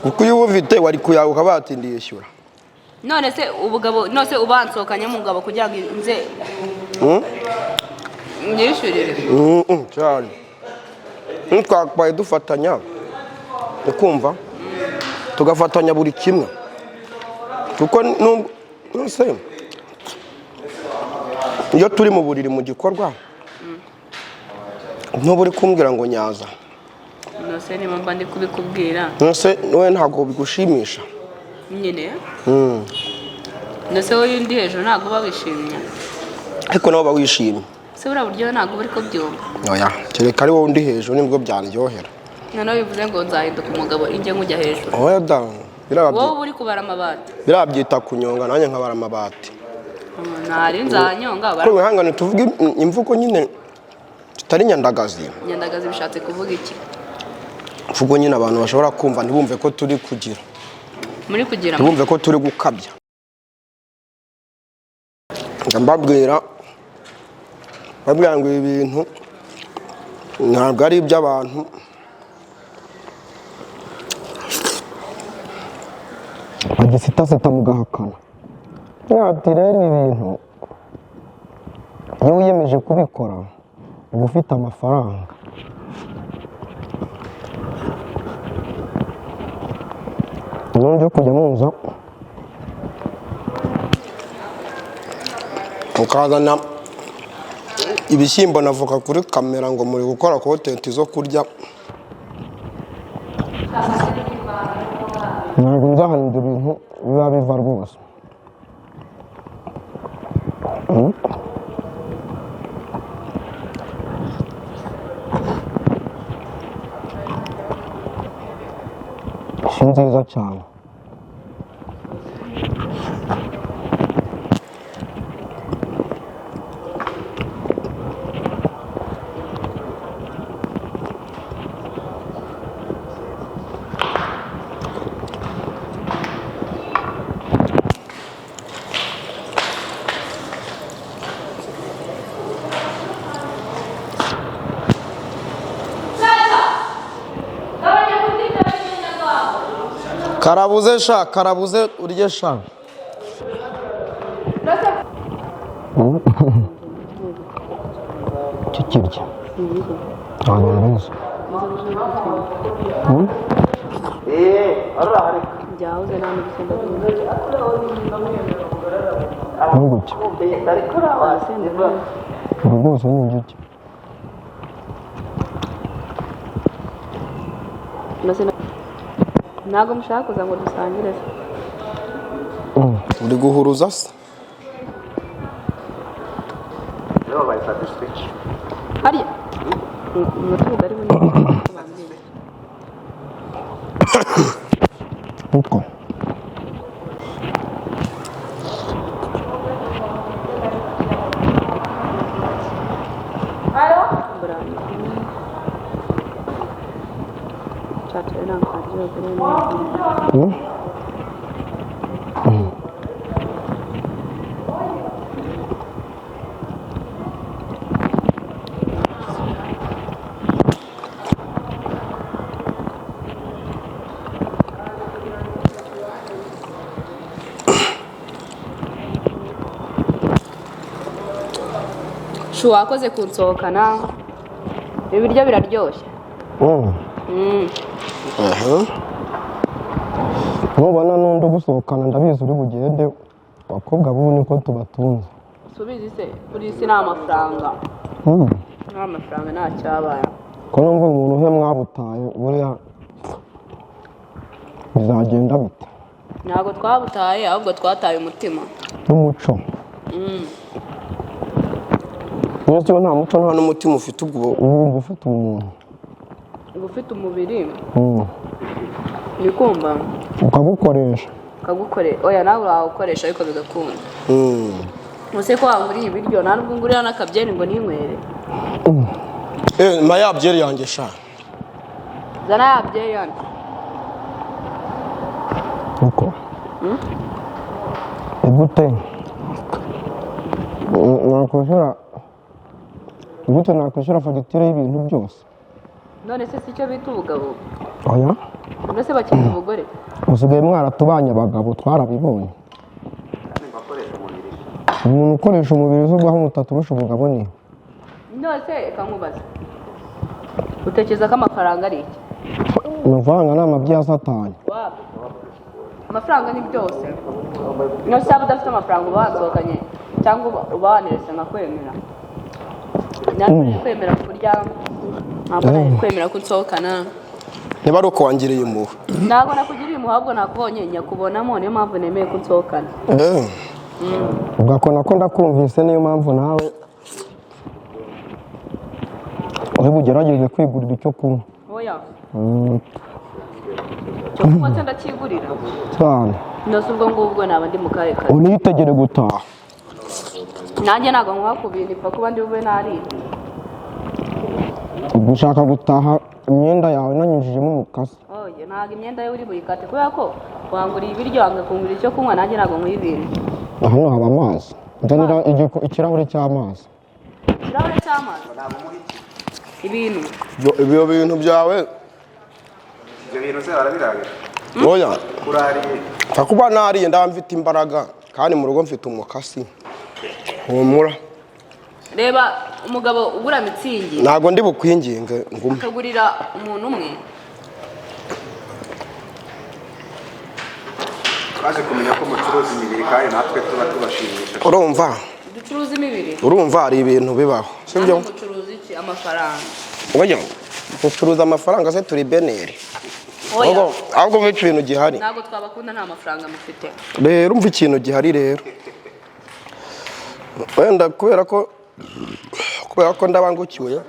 Kuko iyo uba ufite wari kuyaguka batindi yishyura. None se ubugabo, none se ubansohokanye umugabo kugira ngo nze nyishyurire? Cyane ntitwakabaye dufatanya, ukumva tugafatanya buri kimwe, kuko nuse iyo turi mu buriri mu gikorwa ntuba uri kumbwira ngo nyaza. None se niba mba ndi kubikubwira? Nuse wowe ntabwo bigushimisha? Nyine none se wowe undi hejuru ntabwo uba wishimye? Ariko nawe uba wishimye. Se buriya buryo ntabwo uba uri kubyumva? Oya, kereka ari wowe undi hejuru nibwo byaryohera. Noneho bivuze ngo nzahinduka umugabo injye nkujya hejuru? Oya da, Wowe uba uri kubara amabati. Biriya byita kunyonga, nanjye nkabara amabati. Ntari nzanyonga. Ko wihangane tuvuge imvugo nyine tutari nyandagazi. Nyandagazi bishatse kuvuga iki? Imvugo nyine abantu bashobora kumva ntibumve ko turi kugira Muri kugira ntibumve ko turi gukabya. Njya mbabwira ngo ibi bintu ntabwo ari iby'abantu bagisitasita mugahakana. Ati rero ibi bintu iyo wiyemeje kubikora uba ufite amafaranga. Ubundi yo kujya muza mukazana ibishyimbo na voka kuri kamera ngo muri gukora kontenti zo kurya, ntabwo nzahana ibyo bintu biba biva rwose. Ifi nziza cyane. Karabuze sha, karabuze urye sha. Kikirya ntabwo mbizi. Byahoze nta n'ubusimba. Ni gutya uru rwose ni igiti. Ntabwo mushaka kuza ngo dusangire se? Uri guhuruza se? Hariya umutungo ari bunini. Utwo Shu wakoze kunsohokana, ibiryo biraryoshye. Nubona n'undi ugusohokana ndabizi uri bugende, abakobwa b'ubu niko tubatunze. Subizi se kuri isi ni amafaranga. Nta mafaranga nta cyabaye. Ko numva umuntu umwe mwabutaye, buriya bizagenda bite? Ntabwo twabutaye, ahubwo twataye umutima. N'umuco. Niyo kiba nta muco nta n'umutima ufite, ubwo uba ufite ubumuntu. Uba ufite umubiri. Ni kumva. Ukagukoresha. Ukagukore, oya, nawe wawukoresha ariko bigakunda. Use ko wanguriye ibiryo nta nubwo ngurira n'akabyeri ngo ninywere? Ma ya byeri yanjye sha. Zana ya byeri hano. Uko igute nakwishyura, igute nakwishyura fagitire y'ibintu byose? None se si cyo bita ubugabo? Oya. Mbese bakiza ubugore? Musigaye mwaratubanye abagabo, twarabibonye. Umuntu ukoresha umubiri uzubwaho mutaturusha ubugabo ni None se reka nkubaze, utekereza ko amafaranga ari iki? Amafaranga ni amabyi ya Satani. Waba amafaranga ni byose. Niyo se waba udafite amafaranga, uba wasohokanye cyangwa uba waneretse nkakwemera? Ntabwo nari kwemera kurya, ntabwo nari kwemera ko nsohokana. Niba ari uko wangiriye impuhwe. Ntabwo nakugiriye impuhwe, ahubwo nakubonye nyakubonamo, niyo mpamvu nemeye ko nsohokana. Ubwo nako ndakumvise, niyo mpamvu nawe uri bugerageze kwigurira icyo kunywa. Oya. Cyo kunywa se ndacyigurira? Cyane. Nose ubwo ngubwo naba ndi mu kahe kazi? Unitegere gutaha. Nanjye ntabwo nkuha ku bintu, ipfa kuba ndi bube nariye. Ubwo ushaka gutaha imyenda yawe nanyujijemo umukasi. Oya, ntabwo imyenda ye uri buyikate, kubera ko wanguriye ibiryo, wanga kungurira icyo kunywa, nanjye ntabwo nkuha ibintu. Hano haba amazi, nzanira ikirahure cy'amazi. Ikirahure cy'amazi? Ibintu. Ibyo bintu byawe. Ibyo bintu se barabirarira? Oya. Urariye? Nka kuba nariye, ndaba mfite imbaraga, kandi mu rugo mfite umukasi, humura. Reba umugabo ugura mitsingi. Ntabwo ndi bukwinginge ngume. Akagurira umuntu umwe. Twaje kumenya ko mucuruza imibiri, kandi natwe tuba tubashimisha. Urumva? Ducuruza imibiri? Urumva, hari ibintu bibaho, sibyo? Namwe mucuruza iki? Amafaranga? Oya, ducuruza amafaranga se turi beneri? Oya. Ahubwo umva ikintu gihari. Ntabwo twabakunda nta mafaranga mufite. Rero umva ikintu gihari rero, wenda kubera ko ndabangukiwe,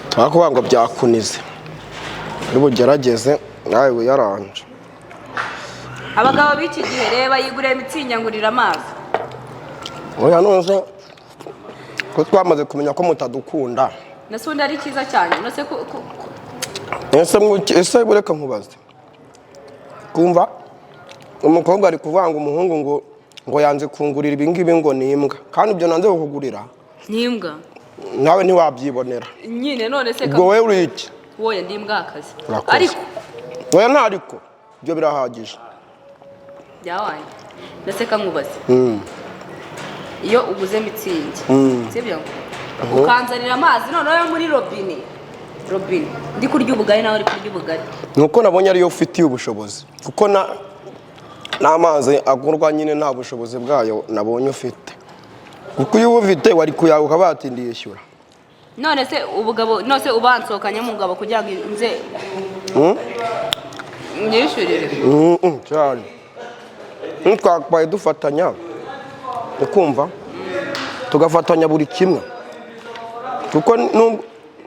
twakuvuga ngo byakunize, uri bugerageze nawe wiyaranje. Abagabo b'iki gihe, reba yiguriye mitsingi, angurira amazi. Oya, none ko twamaze kumenya ko mutadukunda? Nase ubundi ari cyiza cyane, nose Ese reka nkubaze, kumva umukobwa ari kuvanga umuhungu ngo yanze kungurira ibingibi, ngo ni imbwa, kandi ibyo nanze kukugurira. Ni imbwa. Nawe ntiwabyibonera. Nyine none se? Ubwo wowe uri iki? Wowe, ndi imbwakazi. Urakoze. Ariko Oya, ntariko ibyo birahagije. Byawanjye, ndetse nkubaze, iyo uguze mitsingi, sibyo, ukanzanira amazi noneho yo muri robine, robine, ndi kurya ubugari, nawe uri kurya ubugari. Ni uko nabonye ariyo ufitiye ubushobozi, kuko na n'amazi agurwa nyine nta bushobozi bwayo nabonye ufite, kuko iyo uba ufite wari kuyaguka batindiye yishyura. None se ubugabo, none se ubansohokanye umugabo kugira ngo nze nyishyurire? Cyane, ntitwakabaye dufatanya, ukumva tugafatanya buri kimwe, kuko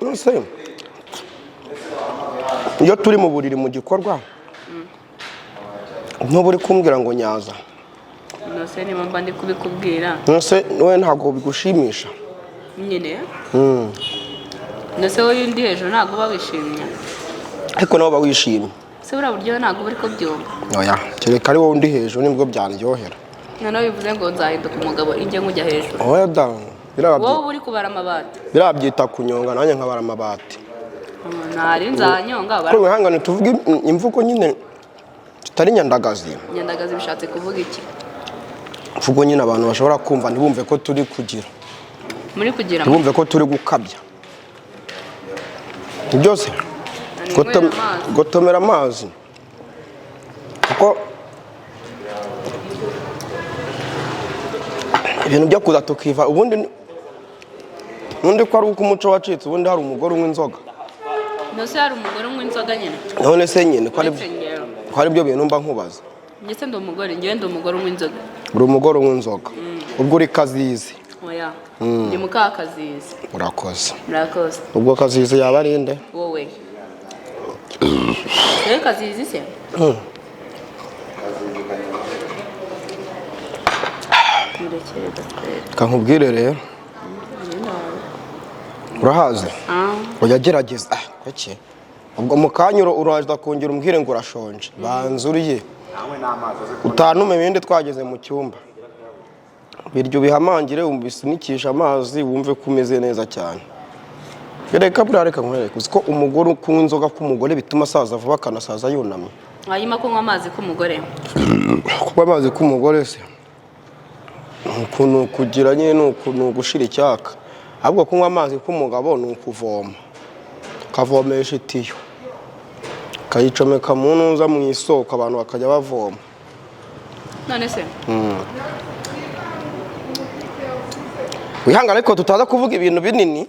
nuse iyo turi mu buriri mu gikorwa, ntuba uri kumbwira ngo nyaza? None niba mba ndi kubikubwira? Nuse wowe ntabwo bigushimisha? Nyine none wowe undi hejuru ntabwo uba wishimye? Ariko nawe uba wishimye. Se buriya buryo ntabwo uba uri kubyumva? Oya, kereka ari wowe undi hejuru nibwo byaryohera. Noneho bivuze ngo nzahinduka umugabo injye nkujya hejuru? Oya da, biriya Wowe uba uri kubara amabati. Biriya byita kunyonga, nanjye nkabara amabati. Ntari nzanyonga. Ko wihangane tuvuge imvugo nyine tutari nyandagazi. Nyandagazi bishatse kuvuga iki? Imvugo nyine abantu bashobora kumva ntibumve ko turi kugira Muri kugira ntibumve ko turi gukabya. Ni byose. Ninywera amazi. Gotomera amazi, kuko ibintu byo kuza tukiva ubundi ubundi ko ari uko umuco wacitse, ubundi hari umugore unywa inzoga? Nose hari umugore unywa inzoga nyine? None se nyine ko ari Uretse njyewe. ko ari byo bintu mba nkubaza. Njye se ndi umugore? Njyewe ndi umugore unywa inzoga. Uri umugore unywa inzoga, ubwo uri Kazizi? Oya, ndi mukakazizi. Urakoze. Murakoze. Ubwo Kazizi yaba ari nde? Wowe, wowe Kazizi se? Murekere gatwere. Reka nkubwire rero, urahaze? Ah. Oya, gerageza. Ah, kuki ubwo mu kanya uraza kongera umbwire ngo urashonje? Banza urye. Nawe n'amazi aze kubona. Utantume ibindi twageze mu cyumba. Biryo ubihamangire, ubisunikishe amazi, wumve ko umeze neza cyane. Reka buriya, reka nkwereke. Uzi ko umugore kunywa inzoga k'umugore bituma asaza vuba, akanasaza yunamye? Hanyuma kunywa amazi k'umugore? Kunywa amazi k'umugore se ni ukugira nyine ni ugushira icyaka. Ahubwo kunywa amazi k'umugabo ni ukuvoma, ukavomesha itiyo, ukayicomeka mu ntuza, mu isoko, abantu bakajya bavoma. None se? Wihangane ariko tutaza kuvuga ibintu binini,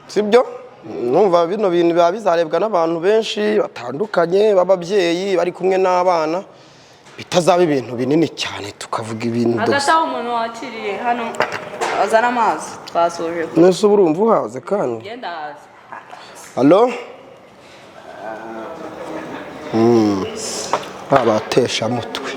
sibyo? Numva bino bintu biba bizarebwa n'abantu benshi batandukanye b'ababyeyi bari kumwe n'abana, bitazaba ibintu binini cyane tukavuga ibintu Hagati gusa. aho umuntu wakiriye hano azana amazi, twasoje. Nese uba urumva uhaze kandi? Genda haza. Allo, abateshamutwe.